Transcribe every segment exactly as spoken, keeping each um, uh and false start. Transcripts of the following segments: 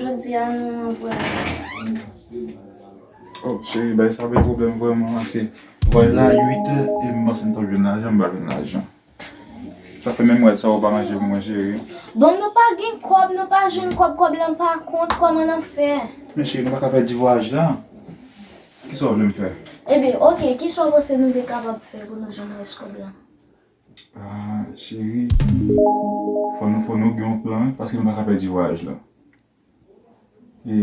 Jodi a nou an vwayaj. Oh, cheri, bay sa bay pwoblèm vrèman, paske vwayaj la uit è e m panse m t ap jwenn lajan, m pa jwenn lajan. Sa fè menm wè sa ou pa manje pou mwen, cheri. Bon, nou pa gen kòb, nou pa jwenn kòb, kòb lan pa kont, kòman n ap fè? Men cheri, nou pa ka pèdi vwayaj la. Kisa w vle m fè? Ebyen, oke, kisa w panse nou te kapab fè pou nou jwenn rès kòb lan? Ah, cheri, fò nou, fò nou gen yon plan, wi, paske nou pa ka pèdi vwayaj la. E,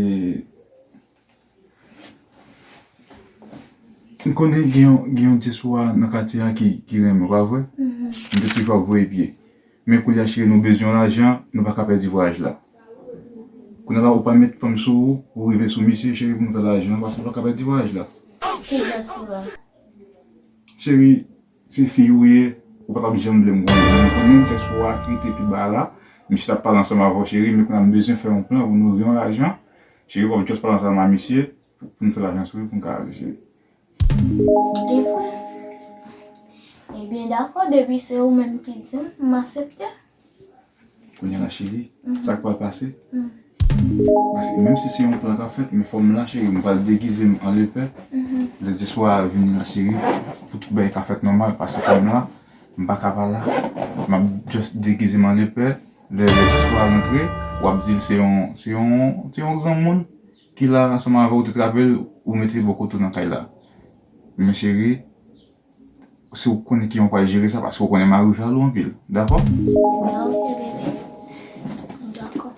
m konnen gen yon, gen yon dyaspora nan katye a ki, ki renmen w, pa vre? M te toujou ap voye pye. Men kounye a, cheri, nou bezwen lajan, nou pa ka pèdi vwayaj la. Kounye a la, ou pa met fanm sou ou, ou rive sou misye, cheri, pou nou fè lajan, paske nou pa ka pèdi vwayaj la. Ki dyaspora? Cheri, se fi ou ye, ou pa t ap janm vle m konnen. Men m konnen dyaspora ki rete pi ba la, misye t ap pale ansanm avè w, cheri, men kounye a m bezwen fè yon plan pou nou gen yon lajan. Cheri, w ap just pale ansanm a misye pou, pou n fè lajan sou li, pou n ka ale, cheri. E vre? Ebyen, dakò, depi se ou menm ki di m, m aksepte. Kounye a la, cheri, sa k pral pase? Paske menm si se yon plan k ap fèt, men fò m la, cheri, m pral degize m an lepè. Lè dyaspora a vini la, cheri, pou tout bagay ka fèt nòmal, paske fò m la, m pa ka pa la. M ap just degize m an lepè. Lè, lè dyaspora a rantre, w ap di l se yon, se yon, se yon granmoun ki la ansanm avè w, ou te trape l, ou mete bò kote w nan kay la. Men cheri, si w konnen kijan w pral jere sa, paske w konnen mari w jalou anpil. Dakò? Ebyen, oke, bebe. Dakò.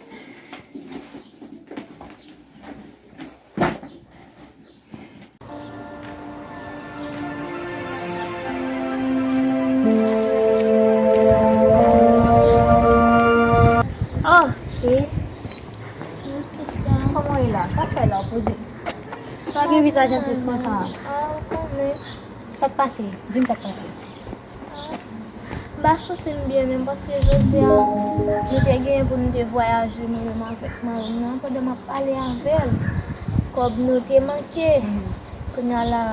Oh, sis. Sis la. Kòman w ye la? Sa fè la, w poze? Sa gen vizaj an tris konsa? Ah, ou konnen. Sa k pase? Di m sa k pase. M pa santi m byen menm paske jodi a, nou te genyen pou nou te vwayaje mwen menm avèk mari m nan, pandan m ap pale avè l, kòb nou te manke. Kounye a la,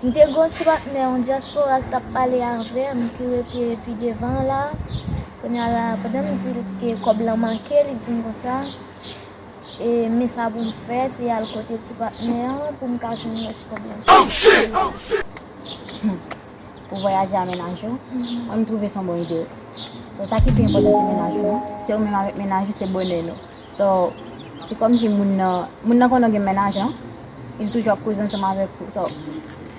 m te gen yon ti patnè, yon dyaspora ki t ap pale avè m, ki rete pi devan la. Kounye a la, pandan m di l ke kòb lan manke, li di m konsa, e, men sa pou m fè, se al kote ti patnè an pou m ka jwenn rès kòb lan. Pou vwayaje a mennaj ou, mwen m twouve se yon bon ide. So, sa ki pi enpòtan se mennaj ou, non? Se ou menm avèk mennaj ou, se bonè nou. So, se kòmsi moun nan, moun nan konnen w gen mennaj lan, li toujou ap koze ansanm avèk ou. So,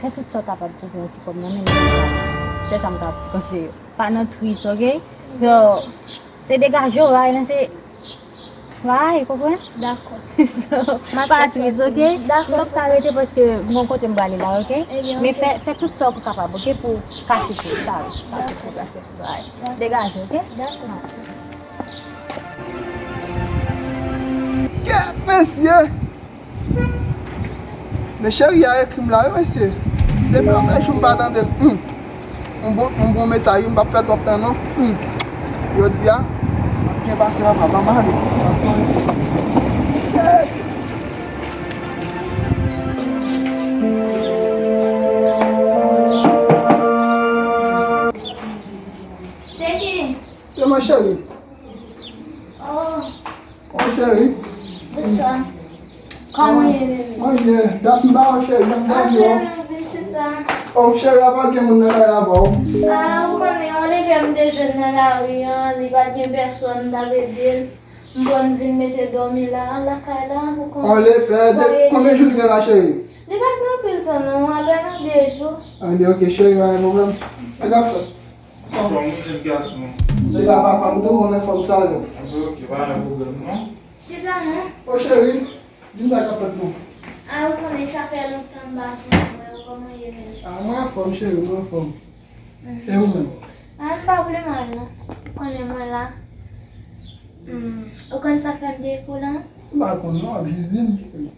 fè tout sa w kapab pou w pran yon ti kòb nan men mennaj ou. Se sa m ka konseye w. Pa nan tris, oke? So, se degaje w, ray lan se ray, konprann? Dakò. So, pa tris, oke? Dakò, m ap ka rete paske m gon kote m prale la, oke? Men fè, fè tout sa w kapab, oke? Pou kase kou, kase kou, kase kou, ray. Degaje, oke? Dakò. Kèt, mesye! Men cheri a ekri m la wi, mesye. Depi lòt jou m pa tande l. Hmm. M bon, m bon mesaj wi, m p ap fè twòp tan non. Hmm. Jodi a, m ap byen pase papa, ban m ale. Kèt! Se ki? Se mwen cheri. Oh. Oh, cheri. Bonswa. Kòman w ye, bebe? Mwen byen. Dat m pa wè w, cheri, jan m tande w. Antre, vin chita. Oh, cheri, a pa t gen moun nan kay la avè w? Ah, ou konnen, yon lepè m te jwenn nan lari an, li pa t gen pèsonn, m t ap ede l. M pran m vin mete dòmi la, lakay la, ou konnen. Oh, lepè, de, konbyen jou li gen la, cheri? Li pa gen anpil tan, non, apèn de jou. Ah, byen, oke, cheri, pa gen pwoblèm. Mwen t ap fè. Kòman w ye, gason? Se la papa m tou, ou konnen fòm sa yo. Anben, oke, pa gen pwoblèm non. Chita non. O cheri, di m sa k ap fèt non. A, ou konnen sa fè lontan m pa janm wè w, kòman w ye menm? A, mwen anfòm cheri, mwen anfòm. E ou menm? A, m pa pi mal non. Ou konnen mwen la. Hmm, ou konn sa k fè m te ekri w la? M pa konn non, w ap jis di m.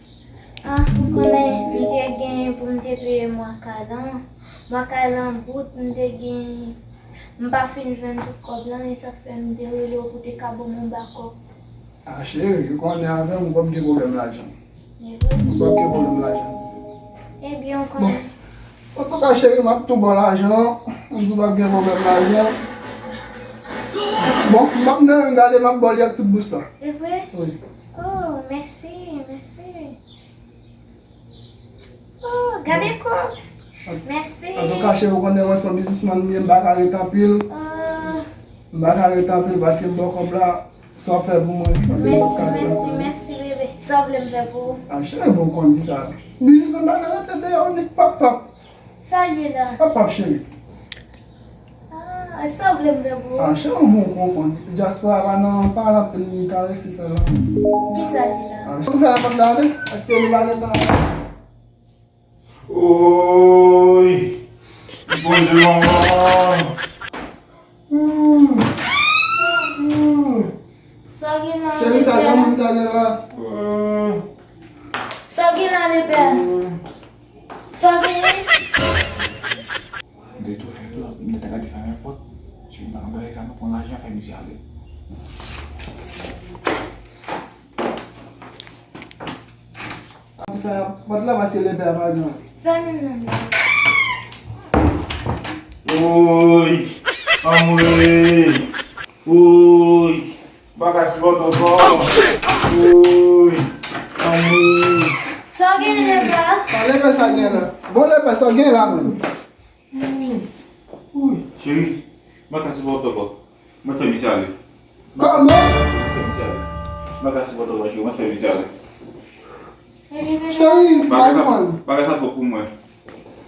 Ah, ou konnen, m te gen pou m te peye mwa kay lan. Mwa kay lan bout, m te gen, m pa fin jwenn tout kòb lan, e sa k fè m te rele w pou te ka ban m yon bakòp. Ah, cheri, ou konnen avè m, ou p ap gen pwoblèm lajan. E vre? Ou p ap gen pwoblèm lajan. Ebyen, ou konnen. Antouka, cheri, m ap tou ba w lajan an. M di w p ap gen pwoblèm lajan. Bon, m ap nan youn, gade, m ap ba w li ak tout bous la. E vre? Wi. Oh, mèsi. Gade kòb. Mèsi. Antouka, cheri, ou konnen mwen se yon biznismann m ye, m pa ka ret anpil. Ah. M pa ka ret anpil paske m ba w kòb la, sa w ap fè pou mwen. Paske m pa ka ret anpil. Mèsi, mèsi, mèsi, bebe. Sa w vle m fè pou ou? Ah, cheri, bon, w konn ki sa. Biznismann pa ka rete deyò, nik pap pap. Sa l ye la? Pap pap, cheri. Ah, sa w vle m fè pou ou? Ah, cheri, bon, w konprann. Dyaspora pa nan, pa nan anpil, li ka resi fè l anpil. Ki sa l ye la? Ah, cheri, fè pòt la, wi. Èske li pa gentan? Oy! Bonjou, manman! Hmm. Hmm. Sa w gen la, cheri, sa granmoun sa gen la? Hmm. Sa w gen la, lepè? Hmm. Sa w gen? M te tou fè plan, m te ta gade fèmen pòt. Cheri, m pa nan bagay sa non, pran lajan, fè misye ale. Fè pòt la paske lepè a pa gen. Fèmen nan. Woy! Anmwey! Woy! M pa ka sipòte ankò. Woy! Anmwey! Sa w gen lepè? Sa lepè sa gen la? Bon lepè sa w gen la menm? Woy! Cheri, m pa ka sipòte ankò. Mwen fè misye ale. Kòman? Mwen fè misye ale. M pa ka sipòte ankò, cheri, mwen fè misye ale. Cheri, pa konprann. Bagay sa twòp pou mwen.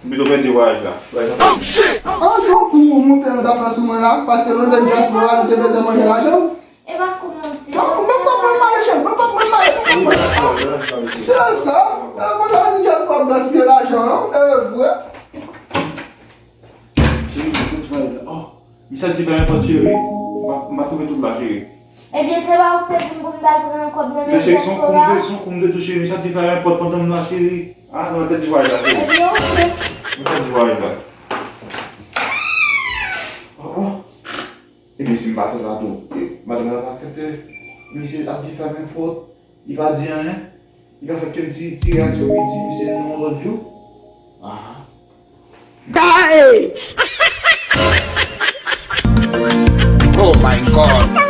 M pito pèdi vwayaj la. Bagay sa twòp pou mwen. Ah, se yon kou moute nou t ap fè sou mwen la, paske nou te dyaspora, nou te bezwen manje lajan. E pa kou moute. Non, mwen pa mwen manje, mwen pa mwen manje. Se sa, e konsa nou dyaspora ap gaspiye lajan an, e vre. Cheri, mwen tout vwayaj la. Oh, misye ap di fèmen pòt, cheri. M ap, m ap twouve tout la, cheri. Ebyen, se pa ou ki te di m pou m t al pran kòb nan men dyaspora? Men cheri, se yon kou m te, se yon kou m te tou, cheri. Misye ap di fèmen pòt pandan m la, cheri. Ah, non, mwen pèdi vwayaj la, cheri. Ebyen, oke. Mwen pèdi vwayaj la. Oh, oh. Ebyen, si m pa t la tou, e, madanm nan pa aksepte. Misye ap di fèmen pòt. Li pa di anyen. Li pa fè kenn ti, ti reyaksyon, li di misye non yon lòt jou. Aha. Guy! Oh my God!